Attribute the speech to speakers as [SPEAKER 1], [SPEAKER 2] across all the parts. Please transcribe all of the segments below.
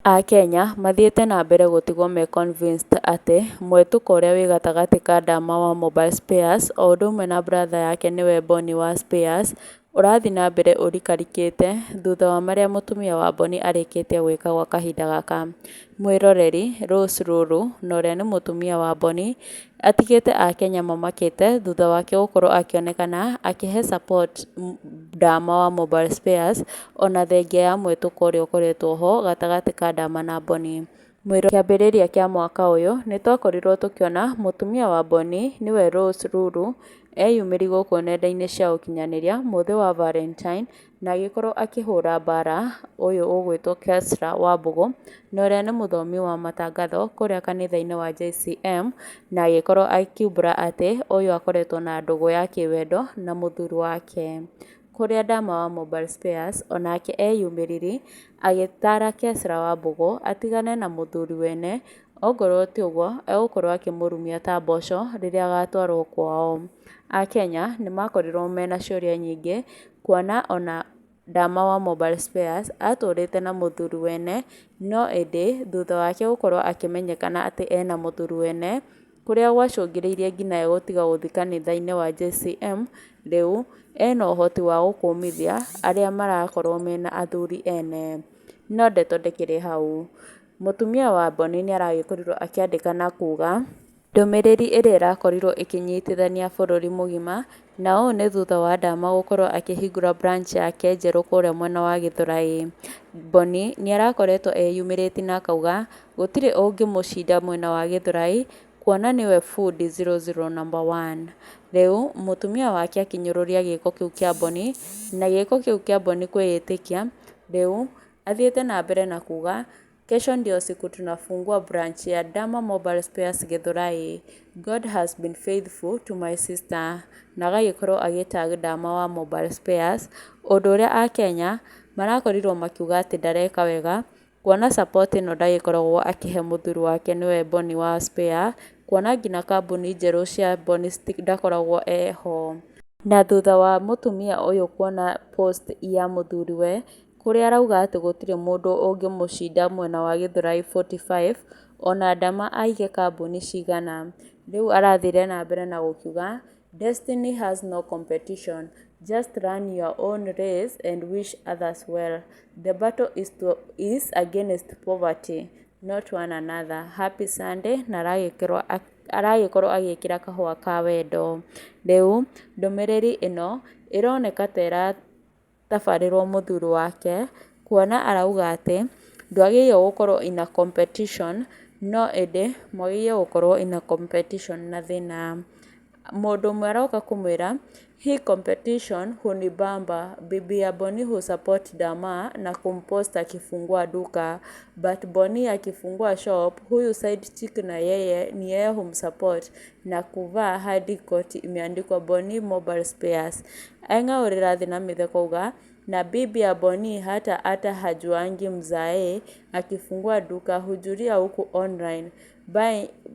[SPEAKER 1] Akenya mathiĩte na mbere gũtigwo me convinced atĩ mwetũko ũrĩa wĩ gatagatĩ ka Dama wa Mobile Spares o ũndũ ũmwe na brother yake nĩwe Bonny wa Spares ũrathiĩ na mbere ũrikarikĩte thutha wa marĩa mũtumia wa Bonny arĩkĩtie gwĩka gwa kahinda gaka. Mwĩroreri Rose Rũrũ na ũrĩa nĩ mũtumia wa Bonny atigĩte akenya mamakĩte thutha wake gũkorwo akĩonekana akĩhe support Dama wa Mobile Spares ona thengia ya mwĩtũko ũrĩa ũkoretwo ho gatagatĩ ka Dama na Bonny. Kĩambĩrĩria kĩa mwaka ũyũ nĩ twakorirwo tũkĩona mũtumia wa Bonny nĩwe Rose Ruru eyumĩria gũkũ nenda-inĩ cia ũkinyanĩria mũthĩ wa Valentine na agĩkorwo akĩhũra mbara ũyũ ũgwĩtwo Kesra Wambũgũ na ũrĩa nĩ mũthomi wa matangatho kũrĩa kanitha-inĩ wa JCM na agĩkorwo akiumbũra atĩ ũyũ akoretwo na ndũgũ ya kĩwendo na mũthuri wake. Kũrĩa Dama wa Mobile Spares onake eyumĩririe agĩtara Kesra Wambũgũ atigane na mũthuri wene ongorwo ti ũguo egũkorwo akĩmũrumia ta mboco rĩrĩa agatwarwo kwao. Akenya nĩ makorirwo mena ciũria nyingĩ kuona ona Dama wa Mobile Spares atũrĩte na mũthuri wene no ĩndĩ thutha wake gũkorwo akĩmenyekana atĩ ena mũthuri wene kũrĩa gwacũngĩrĩirie nginya we gũtiga gũthiĩ kanitha-inĩ wa JCM, rĩu ena ũhoti wa gũkũmithia arĩa marakorwo mena athuri ene. No ndeto ndĩkĩrĩ hau, mũtumia wa Bonny nĩ aragĩkorirwo akĩandĩka na kuga ndũmĩrĩri ĩrĩa ĩrakorirwo ĩkĩnyitithania bũrũri mũgima na ũũ nĩ thutha wa Dama gũkorwo akĩhingũra branch yake njerũ kũrĩa mwena wa Gĩthũrai. Bonny nĩ arakoretwo eyumĩrĩtie na akauga gũtirĩ ũngĩmũcinda mwena wa Gĩthũrai kuona nĩwe bundi 00 number one. Rĩu mũtumia wake akĩnyũrũria gĩko kĩu kĩa Bonny na gĩko kĩu kĩa Bonny kwĩĩtĩkia rĩu athiĩte na mbere na kuga kesho ndio siku tunafungua branch ya Dama Mobile Spares Githurai. God has been faithful to my sister. Na agagĩkorwo agĩ tag Dama wa Mobile Spares ũndũ ũrĩa akenya marakorirwo makiuga atĩ ndareka wega kuona support ĩno ndagĩkoragwo akĩhe mũthuri wake nĩwe Bonny wa Spare kuona nginya kambuni njerũ cia Bonny ndakoragwo eho. Na thutha wa mũtumia ũyũ kuona post ya mũthuriwe kũrĩa arauga atĩ gũtirĩ mũndũ ũngĩmũcinda mwena wa Githurai 45 ona Dama aige kambuni cigana. Rĩu arathire na mbere na gũkiuga Destiny has no competition. Just run your own race and wish others well. The battle is against poverty, not one another. Happy Sunday na aragĩkorwo agĩkĩra kahũa ka wendo. Rĩu ndũmĩrĩri ĩno ĩroneka ta ĩratabarĩrwo mũthuri wake kuona arauga atĩ ndwagĩrĩirwo gũkorwo in a competition no ĩndĩ mwagĩrĩirwo gũkorwo in a competition na thĩna. Mũndũ ũmwe aroka kũmwĩra hii competition hunibamba, bibi ya Bonny husupport Dama na kumpost akifungua duka but Bonny akifungua shop huyu side chick na yeye ni yeye humsupport na kuvaa hadi koti imeandikwa Bonny Mobile Spares. Eng'aũrĩra thĩ na mĩtheko auga na bibi ya Bonny hata hajuangi mzae akifungua duka hujulia huku online.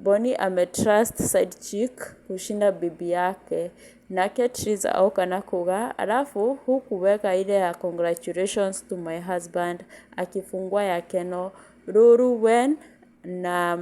[SPEAKER 1] Bonny ametrust side chick kushinda bibi yake. Nake Triza oka na kuga alafu hukuweka ile ya congratulations to my husband akifungua yake no Ruru when na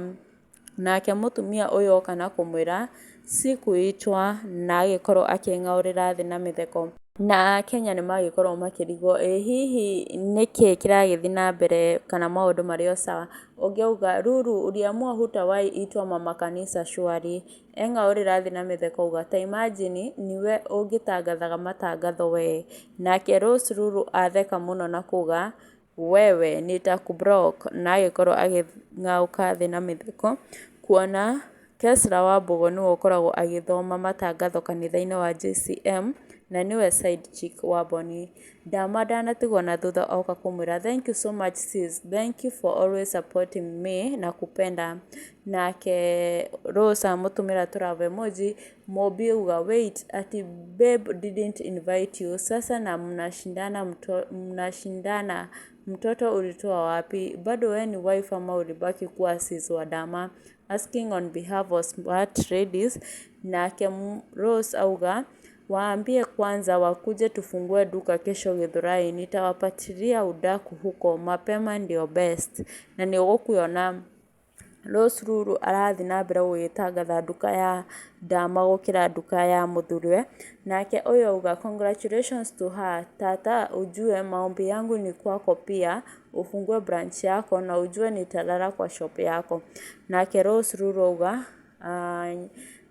[SPEAKER 1] nake mũtumia ũyũ oka na kũmwĩra sikuitwa na agĩkorwo akĩng'aũrĩra thĩ na mĩtheko. Na akenya nĩ magĩkorwo makĩrigwo ĩ hihi nĩkĩ kĩragĩthiĩ na mbere kana maũndũ marĩ o sawa. Ũngĩ auga Ruru uliamua hutawahi itwa mama kanisa surely. Eng'aũrĩra thĩ na mĩtheko auga ta imagine niwe ũngĩtangathaga matangatho we. Nake Rose Ruru atheka mũno na kuga wewe nitakublock na agĩkorwo agĩng'aũka thĩ na mĩtheko kuona Kesra Wambũgũ nĩwe ũkoragwo agĩthoma matangatho kanitha-inĩ wa JCM na nĩwe side chick wa Bonny. Dama ndanatigwo na thutha oka kũmwĩra thank you so much sis, thank you for always supporting me na kupenda. Nake Rose amũtũmĩra tũ love emoji. Mobi auga wait ati babe didn't invite you sasa na mnashindana mnashindana mtoto ulitoa wapi? Bado we ni wife ama ulibaki kuwa sis wa Dama? Asking on behalf of smart ladies. Nake Rose auga Waambie kwanza wakuje tufungue duka kesho Githurai, nitawapatilia udaku huko, mapema ndio best. Na nĩ ũgũkĩona Rose Ruru arathiĩ na mbere gũgĩtangatha nduka ya Dama gũkĩra nduka ya mũthuriwe. Nake ũyũ auga congratulations to her, tata ujue maombi yangu ni kwako pia, ufungue branch yako na ujue nitalala kwa shop yako. Nake Rose Ruru auga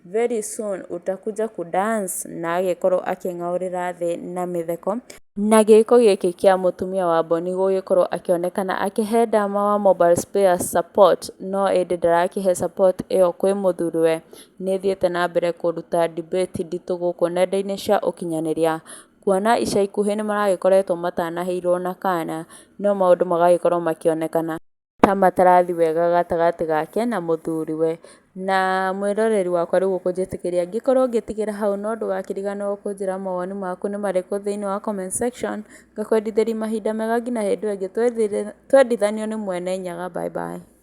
[SPEAKER 1] very soon utakuja kudance na agĩkorwo akĩng'aũrĩra thĩ na mĩtheko. Na gĩko gĩkĩ kĩa mũtumia wa Boni gũgĩkorwo akĩonekana akĩhe Dama wa Mobile Spares support no ĩndĩ ndarakĩhe support ĩyo kwĩ mũthuriwe, nĩ ĩthiĩte na mbere kũruta debate nditũ gũkũ nenda-inĩ cia ũkinyanĩria, kuona ica ikuhĩ nĩ maragĩkoretwo matanahĩirwo na kana, no maũndũ magagĩkorwo makĩonekana ta matarathiĩ wega gatagatĩ gake na mũthuriwe. Na mwĩroreri wakwa rĩu ũkũnjĩtĩkĩria ngĩkorwo ngĩtigĩra hau, no ndũgakĩriganĩrwo kũnjĩra mawoni maku nĩ marĩkũ thĩinĩ wa comment section. Ngakwendithĩria mahinda mega nginya hĩndĩ ĩyo ĩngĩ twendithanio nĩ mwene Nyaga. Bye bye.